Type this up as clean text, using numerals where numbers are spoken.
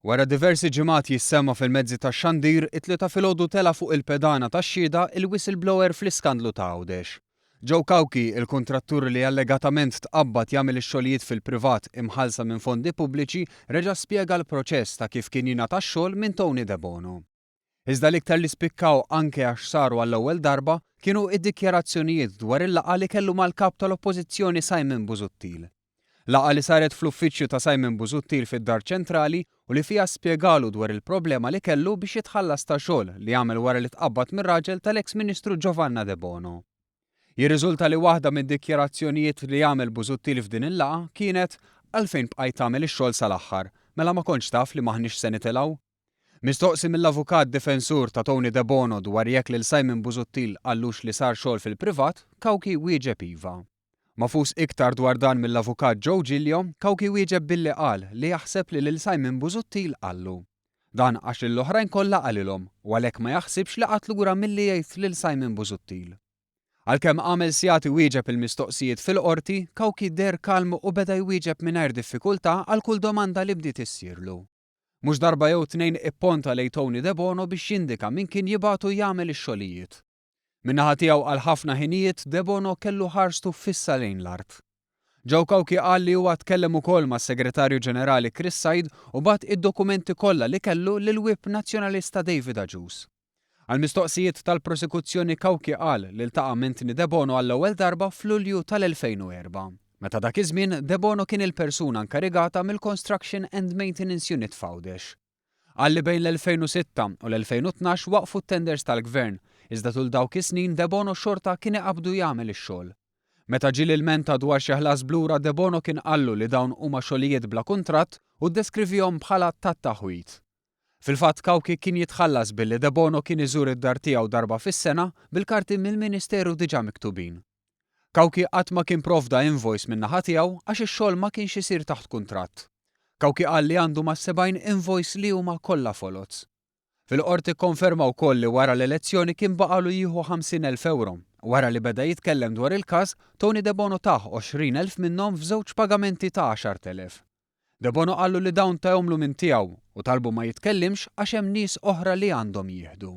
Wara diversi ġimgħat jissemma fil-mezzi tax-xandir, it-Tlieta filgħodu tela' fuq il-pedana tax-xhieda il-whistleblower fl-iskandlu ta' Għawdex. Joe Cauchi, il-kuntrattur li allegatament tqabbad jagħmel ix-xogħlijiet fil-privat imħallsa minn fondi pubbliċi, reġa' spjega l-proċess ta' kif kien jingħata x-xogħol minn Tony Debono. Iżda l-iktar li spikkaw anke għax saru għall-ewwel darba kienu id-dikjarazzjonijiet dwar il-laqgħa li kellu mal-Kap tal-Oppożizzjoni Simon Busuttil. Laqgħa li saret fl-uffiċċju ta' Simon Busuttil fid-Dar Ċentrali u li fiha spjegalu dwar il-problema li kellu biex jitħallas ta' xogħol li għamel wara li tqabbad mir-raġel tal-eks Ministru Giovanna Debono. Jirriżulta li waħda mid-dikjarazzjonijiet li għamel Busuttil f'din il-laqgħa kienet Għalfejn bqajt tagħmel ix-xogħol sal-aħħar? Mela ma kontx taf li m'aħniex se nitilgħu? Mistoqsi mill-avukat difensur ta' Tony Debono dwar jekk lil Simon Busuttil qallux li sar xogħol fil-privat, Cauchi wieġeb iva. Magħfus iktar dwar dan mill-avukat Joe Giglio, Cauchi wieġeb billi qal li jaħseb li lil Simon Busuttil qallu. Dan għax lill-oħrajn kollha qalilhom u għalhekk ma jaħsibx li qagħad lura milli jgħid lil Simon Busuttil. Għalkemm għamel sigħat iwieġeb il-mistoqsijiet fil-Qorti, Cauchi deher kalm u beda jwieġeb mingħajr diffikultà għal kull domanda li bdiet issirlu. Mhux darba jew tnejn ipponta lejn Tony Debono biex jindika min kien jibagħtu jagħmel ix-xogħlijiet. Min-naħa tiegħu għal ħafna ħinijiet Debono kellu ħarstu fissa lejn l-art. Joe Cauchi qal li huwa tkellem ukoll mas-Segretarju Ġenerali Chris Said u bagħat id-dokumenti kollha li kellu lill-Whip Nazzjonalista David Agius. Għall-mistoqsijiet tal-prosekuzzjoni Cauchi qal li ltaqa' m'Anthony Debono għall-ewwel darba f'Lulju tal-2004, meta dak iż-żmien Debono kien il-persuna inkarigata mill-Construction and Maintenance Unit f'Għawdex. Qal li bejn l-2006 u l-2012 waqfu t-tenders tal-Gvern, iżda tul dawk is-snin Debono xorta kien iqabbdu jagħmel ix-xogħol. Meta ġie l-ilmenta dwar xi ħlas b'lura Debono kien qallu li dawn huma xogħlijiet bla kuntratt u ddeskrivihom bħala tat-taħwid. Fil-fatt Cauchi kien jitħallas billi Debono kien iżur id-dar tiegħu darba fis-sena bil-karti mill-Ministeru diġà miktubin. Cauchi qatt ma kien provda invoice min-naħa tiegħu għax ix-xogħol ma kienx isir taħt kuntratt. Cauchi qal li għandu mas-70 invoice li huma kollha foloz. Fil-Qorti kkonferma wkoll li wara l-elezzjoni kien baqagħlu jieħu 50,000 ewro. Wara li beda jitkellem dwar il-każ, Tony Debono tah 20,000 minnhom f'żewġ pagamenti ta' 10,000. Debono qallu li dawn tahomlu minn tiegħu u talbu ma jitkellimx għax hemm nies oħra li għandhom jieħdu.